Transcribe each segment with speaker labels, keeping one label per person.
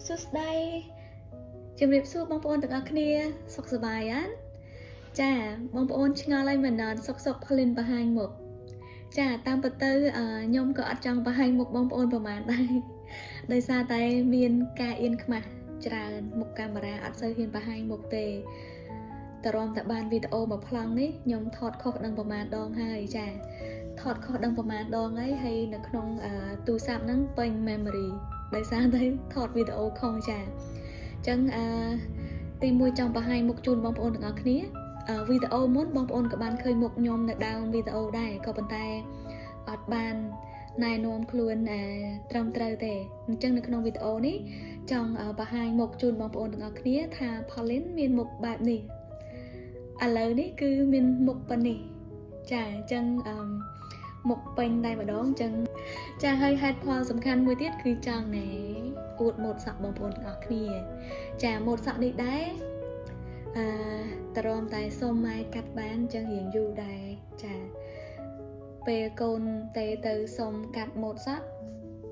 Speaker 1: សួស្តីជំរាបសួរបងប្អូនទាំងអស់គ្នាសុខសប្បាយអត់ចាបងប្អូនឆ្ងល់ហើយមិនអត់សុខសុខផលិនបង្ហាញមុខចាតាមពិតទៅខ្ញុំក៏អត់ចង់បង្ហាញមុខបងប្អូនប្រហែលដែរដោយសារតែមានការអៀនខ្មាស់ច្រើនមុខកាមេរ៉ាអត់សូវហ៊ានបង្ហាញមុខទេតរំតែបានវីដេអូមកប្លង់នេះខ្ញុំថតខុសដឹងប្រហែលដងហើយចាថតខុសដឹងប្រហែលដងហើយហើយនៅក្នុងទូរស័ព្ទហ្នឹងពេញ memory ដោយសារតែថតវីដេអូខុសចាអញ្ចឹងអឺទីមួយចង់បង្ហាញមុខជូនបងប្អូនទាំងអស់គ្នាវីដេអូមុនបងប្អូនក៏បានឃើញមុខខ្ញុំនៅដើមវីដេអូដែរក៏ប៉ុន្តែអត់បានណែនាំខ្លួនត្រឹមត្រូវទេអញ្ចឹងនៅក្នុងវីដេអូនេះចង់បង្ហាញមុខជូនបងប្អូនទាំងអស់គ្នាថា Pauline មានមុខបែបនេះឥឡូវនេះគឺមានមុខប៉ុណ្នេះចាអញ្ចឹងអឺមុខពេញតែម្ដងអញ្ចឹងចាហើយហេតុផលសំខាន់មួយទៀតគឺចង់ណែអួតម៉ូតសក់បងប្អូនទាំងអស់គ្នាចាម៉ូតសក់នេះដែរអឺតរំតែសុំម៉ែកាត់បានអញ្ចឹងរៀងយូរដែរចាពេលកូនទេទៅសុំកាត់ម៉ូតសក់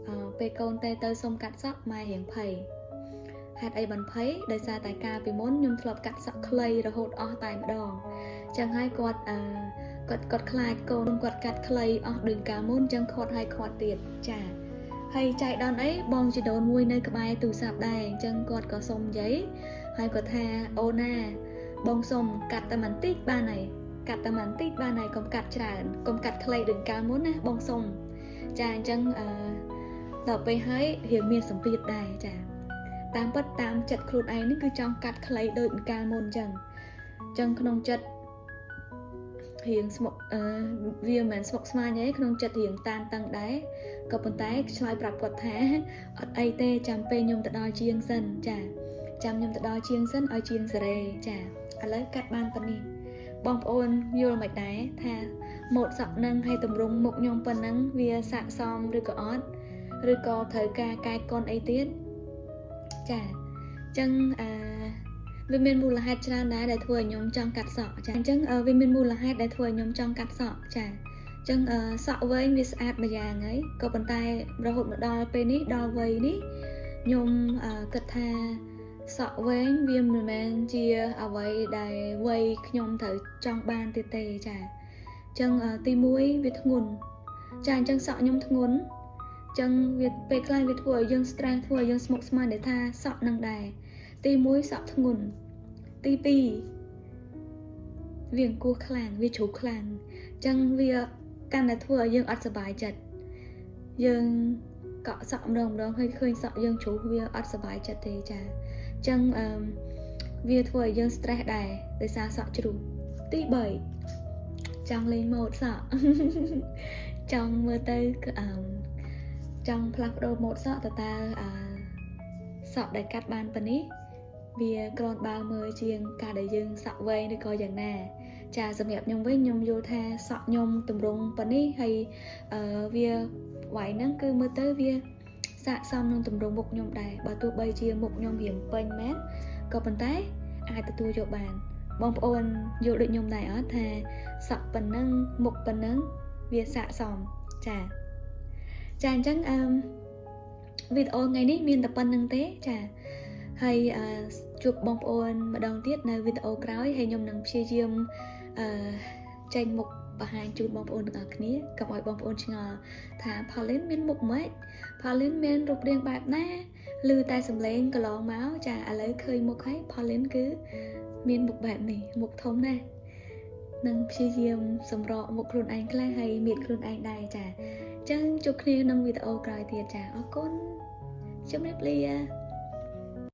Speaker 1: អឺពេលកូនទេទៅសុំកាត់សក់ម៉ែរៀងភ័យហេតុអីបានភ័យដោយសារតែកាលពីមុនខ្ញុំធ្លាប់កាត់សក់ខ្លីរហូតអស់តែម្ដងចឹងហើយគាត់អឺគាត់គាត់ខ្លាចកូនគាត់កាត់ខ្លីអស់ដូចកាលមុនចឹងខាត់ហើយខាត់ទៀតចាហើយចៃដន្យអីបងជីដូនមួយនៅក្បែរទូរស័ព្ទដែរអញ្ចឹងគាត់ក៏សុំនិយាយហើយគាត់ថាអូណាបងសុំកាត់តែបន្តិចបានហើយកាត់តែបន្តិចបានហើយកុំកាត់ច្រើនកុំកាត់ខ្លីដូចកាលមុនណាបងសុំចាអញ្ចឹងអឺដល់ពេលហើយរៀងមានសម្ពាធដែរចាតាមពិតតាមចិត្តខ្លួនឯងនេះគឺចង់កាត់ខ្លីដូចកាលមុនអញ្ចឹងអញ្ចឹងក្នុងចិត្តរៀងស្មុកអឺវាមិនមែនស្មុកស្មាញទេក្នុងចិត្តរៀងតានតឹងដែរក៏ប៉ុន្តែឆ្លើយប្រាប់គាត់ថាអត់អីទេចាំពេលខ្ញុំទៅដល់ជាងសិនចាចាំខ្ញុំទៅដល់ជាងសិនឲ្យជាងសេរីចាឥឡូវកាត់បានប៉ុណ្នេះបងប្អូនយល់មិនដែរថាម៉ូតសក់នឹងឲ្យតម្រង់មុខខ្ញុំប៉ុណ្ណឹងវាស័កសមឬក៏អត់ឬក៏ត្រូវការកែកុនអីទៀតចាអញ្ចឹងអឺវាមានមូលហេតុច្រើនដែរដែលធ្វើឲ្យខ្ញុំចង់កាត់សក់ចាអញ្ចឹងវាមានមូលហេតុដែលធ្វើឲ្យខ្ញុំចង់កាត់សក់ចាអញ្ចឹងសក់វែងវាស្អាតម្យ៉ាងហើយក៏ប៉ុន្តែរហូតមកដល់ពេលនេះដល់វ័យនេះខ្ញុំគិតថាសក់វែងវាមិនមែនជាអ្វីដែលវ័យខ្ញុំត្រូវចង់បានទៀតទេចាអញ្ចឹងទី1វាធ្ងន់ចាអញ្ចឹងសក់ខ្ញុំធ្ងន់អញ្ចឹងវាពេលខ្លះវាធ្វើឲ្យយើង stress ធ្វើឲ្យយើងស្មុគស្មាញដែលថាសក់នឹងដែរទី1សក់ធ្ងន់ទី2វាអង្គោះខ្លាំងវាជ្រុះខ្លាំងអញ្ចឹងវាកាន់តែធ្វើឲ្យយើងអត់សប្បាយចិត្តយើងកក់សក់ម្ដងម្ដងហើយឃើញសក់យើងជ្រុះវាអត់សប្បាយចិត្តទេចាអញ្ចឹងអឺវាធ្វើឲ្យយើង stress ដែរដោយសារសក់ជ្រុះទី3ចង់លេងម៉ូតសក់ ចង់មើលទៅអឺចង់ផ្លាស់ប្ដូរម៉ូតសក់តើតើអឺសក់ដែលកាត់បានប៉ុណ្នេះវាក្រាន់បើមើលជាងការដែលយើងសក់វែងឬក៏យ៉ាងណាចាសម្រាប់ខ្ញុំវិញខ្ញុំយល់ថាសក់ខ្ញុំតម្រង់ប៉ុណ្នេះហើយអឺវាវ៉ៃហ្នឹងគឺមើលទៅវាស័កសមនឹងតម្រង់មុខខ្ញុំដែរបើទោះបីជាមុខខ្ញុំរៀងពេញមែនក៏ប៉ុន្តែអាចទទួលយកបានបងប្អូនយល់ដូចខ្ញុំដែរអត់ថាសក់ប៉ុណ្ណឹងមុខប៉ុណ្ណឹងវាស័កសមចាចាអញ្ចឹងអឺវីដេអូថ្ងៃនេះមានតែប៉ុណ្្នឹងទេចាហើយជួបបងប្អូនម្ដងទៀតនៅវីដេអូក្រោយហើយខ្ញុំនឹងព្យាយាមអឺចេញមុខបង្ហាញជូនបងប្អូនទាំងអស់គ្នាកុំឲ្យបងប្អូនឆ្ងល់ថា Pauline មានមុខម៉េច Pauline មានរូបរាងបែបណាឮតែសំឡេងកន្លងមកចាឥឡូវឃើញមុខហើយ Pauline គឺមានមុខបែបនេះមុខធំណាស់នឹងព្យាយាមសម្រកមុខខ្លួនឯងខ្លះហើយមានខ្លួនឯងដែរចាអញ្ចឹងជួបគ្នាក្នុងវីដេអូក្រោយទៀតចាអរគុណជម្រាបលា។